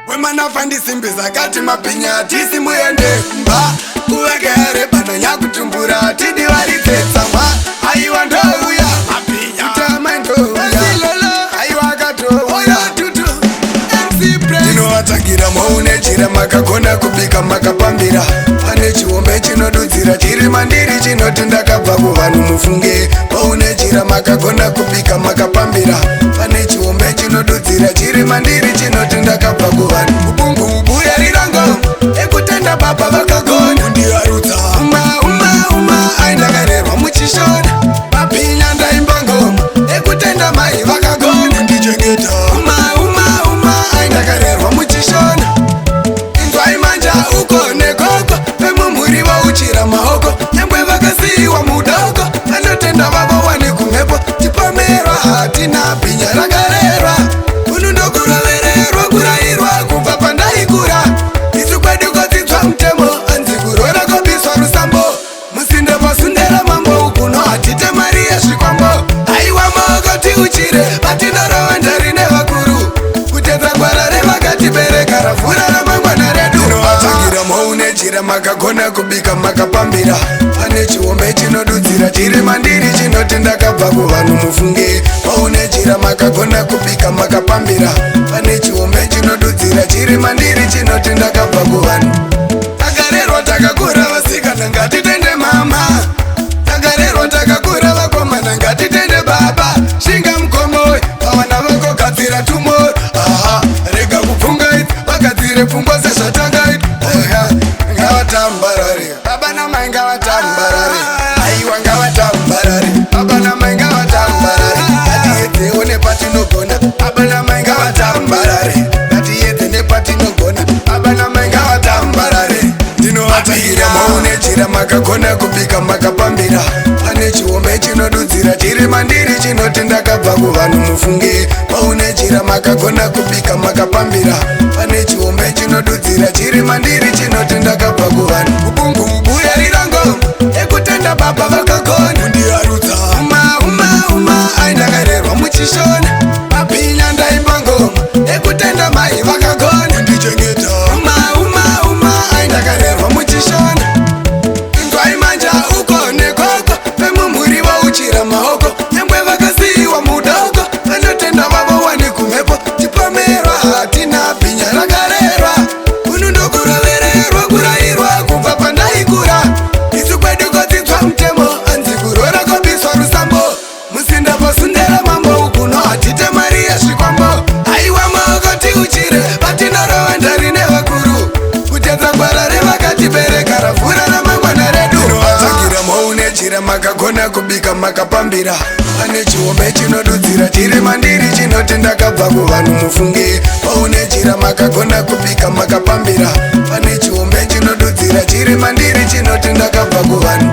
Wemanafa ndisimbisa kati mabhinya tisi muende mba kuvekere bana nyakutumbura tidi varidzetsamwa aiwa ndouya kutama ndouya aiwa akatouya. Ndinovatangira moune jira makagona kubika makapambira pane chiombe chinodudzira chiri mandiri chinoti ndakabva kuvanhu mufunge. Moune jira makagona kubika makapambira pane chiombe chinodudzira chiri mandiri chinoti ndakabva kuvanhu. Ubungu buya rirango ekutenda baba vakagona kundiarutsa. Uma uma uma aindakarerwa muchishona mabhinya ndaimba ngoma ekutenda mai vakagona kundichengeta. Uma uma uma aindakarerwa muchishona. Inzwai manja uko nekoko vemumhuri vauchira maoko nyangwe vakasiyiwa mudoko vanotenda vavo wani kumhepo tipomerwa hatina bhinya rakarerwa uno ndokurovererwa kurayirwa kubva pandaikura isu kwedu kodzidzwa mutemo anzi kurora kobiswa rusambo musinde pasundera mambo ukuno hatite mari yezvikwambo aiwa maoko tiuchire patinorova ndari nevakuru kutedza gwara revakatibereka ravhura ramangwana redu. Ndinovatsvagira moune jira makagona kubika makapambira pane chiombe chinodudzira chiri mandiri chinoti ndakabva kuvanhu mufunge. Moune jira makagona kubika makapambira pane chiombe chinodudzira chiri mandiri chinoti ndakabva kuvanhu. Takarerwa takakura vasikana ngatitende mama, takarerwa takakura vakomana ngatitende baba. Shinga mukomoi pavana vako gadzira tumoro. Aha, rega kupfungaidza vagadzire pfungwa sezvatangaita. Oya, ngavatambarare baba namai, ngavatambarare, aiwa ngavatambarare baba namai, ngavatambarare. Ngatiedzewo nepatinogona baba namai, ngavatambarare. Ngatiedze nepatinogona baba namai, ngavatambarare. Ndinovatangira maune jira makagona kubika makapambira pane chiombe chinodudzira chiri mandiri chinoti ndakabva kuvanhu mufunge. Maune jira makagona kubika makapambira pane chiombe chinodudzira chiri mandiri chinoti ndakabva kuvanhu. Ubungu buya rirango ekutenda baba vakagona kundiarutsa. Uma uma uma aindakarerwa muchishona mabhinya ndaimba ngoma ekutenda mai vakagona kundichengeta. Uma uma uma aindakarerwa muchishona. Inzwai manja uko nekoko vemumhuri vauchira maoko nyangwe vakasiyiwa mudoko vanotenda vavo wani kumhepo tipomerwa hatina bhinya rakarerwa uno ndokurovererwa kurayirwa kubva pandaikura isu kwedu kodzidzwa mutemo anzi kurora kobiswa rusambo musinda pasundera mambo ukuno hatite mari yezvikwambo aiwa maoko tiuchire patinorova ndari nevakuru kutedza gwara revakatibereka ravhura ramangwana redu. Ndinovatsvagira moune jira makagona kubika makapambira pane chiombe chinodudzira chiri mandiri chinoti ndakabva kuvanhu mufunge. Moune jira makagona kubika makapambira pane chiombe chinodudzira chiri mandiri chinoti ndakabva kuvanhu.